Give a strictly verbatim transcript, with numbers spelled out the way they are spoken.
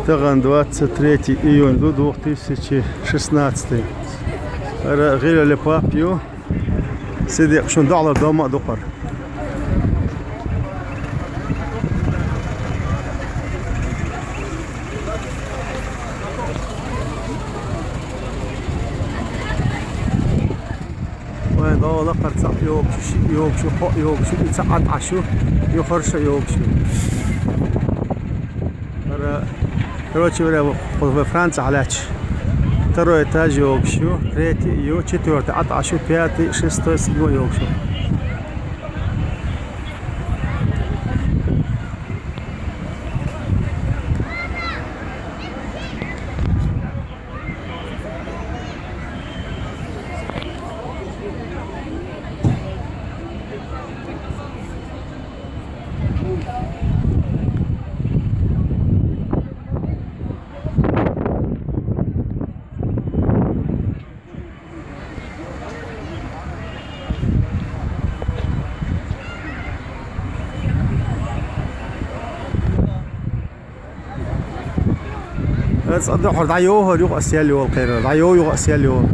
Тахана двадцать третье июня ду, две тысячи шестнадцатый. ХӀара гӀилла пап ю. Сидикъ шун доаллар дома а ду хӀара. Вайн дӀо лакхара цхьаъ йогуш, шиъ йогуш, кхоъ йогуш, и цхьа Ӏад Ӏаш ю, юхара шиъ йогуш ю. ХӀара, короче говоря, вай Францехь лаьтташ. Второй этаж йогуш ю, третий ю, четвёртый Ӏад Ӏаш ю, пятый, шестой, седьмой йогуш ю. Аса дӀахьор дӀайохур юха ас ял йолу кхерар. ДӀайо юха ас ял йолу.